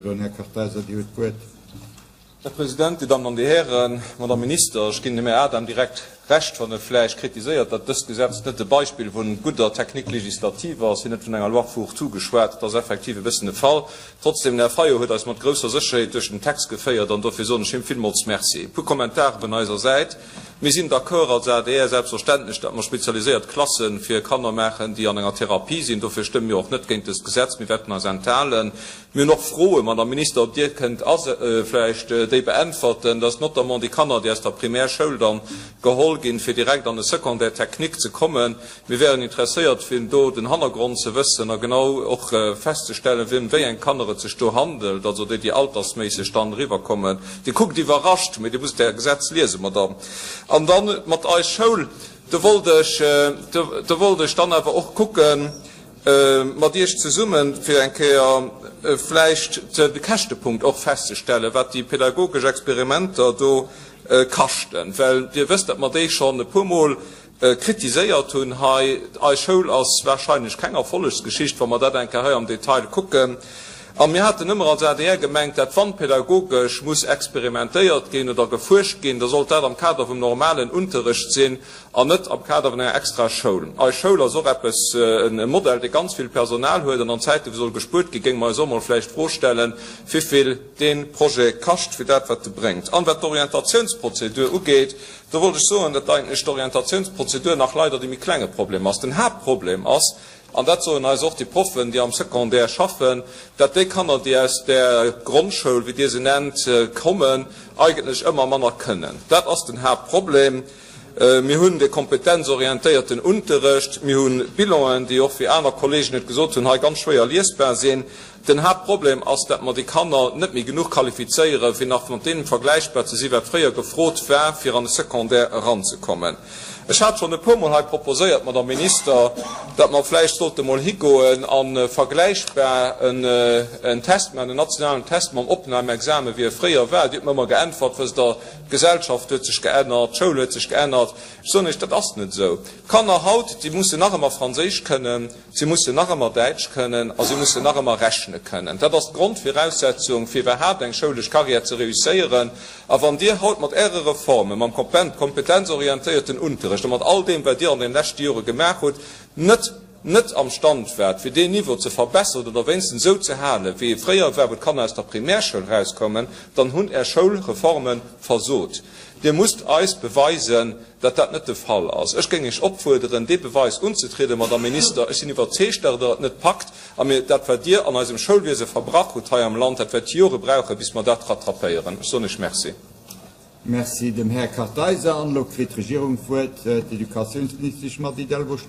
Här Kartheiser, Dir hutt d'Wuert. Här President, Dir Dammen an Dir Hären, Madame Minister, ech ginn dem Här Adam direkt Recht, wann e vläicht kritiséiert, datt dëst Gesetz net e Beispill vu gudder Technique législative ass. Hien huet vun enger Loi fourre-tout geschwat. Dat ass effektiv e bëssen de Fall. Trotzdem, den Här Fayot huet eis mat grousser Sécherheet duerch den Text geféiert an dofir soen ech him villmools Merci. E puer Kommentare vun eiser Säit. Mir sinn d'accord als adr selbstverständlech, datt mer spezialiséiert Klasse fir Kanner maachen, déi an enger Therapie sinn. Dofir stëmme mir och net géint dëst Gesetz. Mir wäerten eis enthalen. Mir hunn och Froen, Madame Minister, ob Dir kënnt vläicht déi beäntwerten, dass notamment déi Kanner, déi aus der Primärschoul dann geholl ginn, fir direkt an de Secondaire technique ze kommen. Mir wäeren interesséiert, fir do den Hannergrond ze wëssen a genau och festzestellen, ëm wéi eng Kanner et sech do handelt, also déi, déi altersméisseg dann eriwwerkommen. Dir kuckt iwwerrascht, mee Dir musst Är Gesetz liesen, Madame. An dann mat Eis Schoul, do wollt ech, do wollt ech dann awer och kucken, mat Iech zesummen, fir eng Kéier vläicht de Käschtepunkt och festzestellen, wat déi pädagogesch Experimenter do kaschten. Well Dir wësst, datt mer déi schonn e puermol kritiséiert hunn hei. Eis Schoul ass wahrscheinlech keng Erfollegsgeschicht, wa mer dat eng Kéier hei am Detail kucken. A mir haten ëmmer als adr gemengt, dat wann pädagogesch muss experimentéiert ginn oder gefuerscht ginn, da sollt dat am Kader vum normalen Unterrecht sinn an net am Kader vun enger extra Schoul. Eis Schoul ass och eppes, e Modell, dee ganz vill Personal huet, an an Zäite wou soll gespuert ginn, géinge mer eis och mol vläicht d'Fro stellen, wivill dee Projet kascht fir dat wat e bréngt. An wat d'Orientatiounsprozedur ugeet, do wollt ech soen, datt eigentlech d'Orientatiounsprozedur nach leider dee méi klenge Problem ass. Den Haaptproblem ass, an dat soen eis och déi Proffen, déi am Secondaire schaffen, datt déi Kanner, déi aus där Grondschoul, wéi Dir se nennt, kommen, eigentlech ëmmer manner kënnen. Dat ass den Haaptproblem. Mir hunn de kompetenzorientéierten Unterrecht, mir hu Bilanen, déi och, wéi aner Kollegen et gesot hunn, hei ganz schwéier liesbar sinn. Den Haaptproblem ass, datt mer déi Kanner net méi genuch qualifizéieren, fir nach mat deem vergläichbar ze sinn, wat fréier gefrot war, fir an de Secondaire eranzekommen. Ech hat schonn e puermol hei proposéiert, Madame Minister, datt mer vläicht sollte mol higoen a vergläichbar en Test maachen, en nationalen Test mam Opnamexamen, wéi e fréier war. Dir hutt mer ëmmer geäntwert, wësst Der, D'Gesellschaft huet sech geännert, d'Schoul huet sech geännert. Ech soen Iech, dat ass net esou. D'Kanner haut, déi mussen nach ëmmer Franséisch kënnen, si mussen nach ëmmer Däitsch kënnen a si mussen nach ëmmer rechne kënnen. Dat ass d'Grondviraussetzung, fir iwwerhaapt eng schoulesch Carrière ze réusséieren. A wann Dir haut mat Äre Reformen, mam kompetenzorientéierten Unterrecht a mat all deem, wat Dir an den leschte Jore gemaach hutt, net net am Stand waart, fir deen Niveau ze verbessern oder wéinstens esou ze halen, wéi e fréier war, wou d'Kanner aus der Primärschoul erauskoumen, dann hunn Är Schoulreforme versot. Dir musst eis beweisen, datt dat net de Fall ass. Ech géing Iech opfuerderen, dee Beweis unzetrieden, Madame Minister. Ech sinn iwwerzeegt, datt Der et net packt. A mir, dat wat Dir an eisem Schoulwiese verbrach hutt hei am Land, dat wäert Jore brauchen, bis mer dat rattrapéieren. Ech soen Iech Merci. Merci dem Här Kartheiser. An elo kritt d'Regierung d'Wuert, d'Educatiounsministesch Mady Delvaux.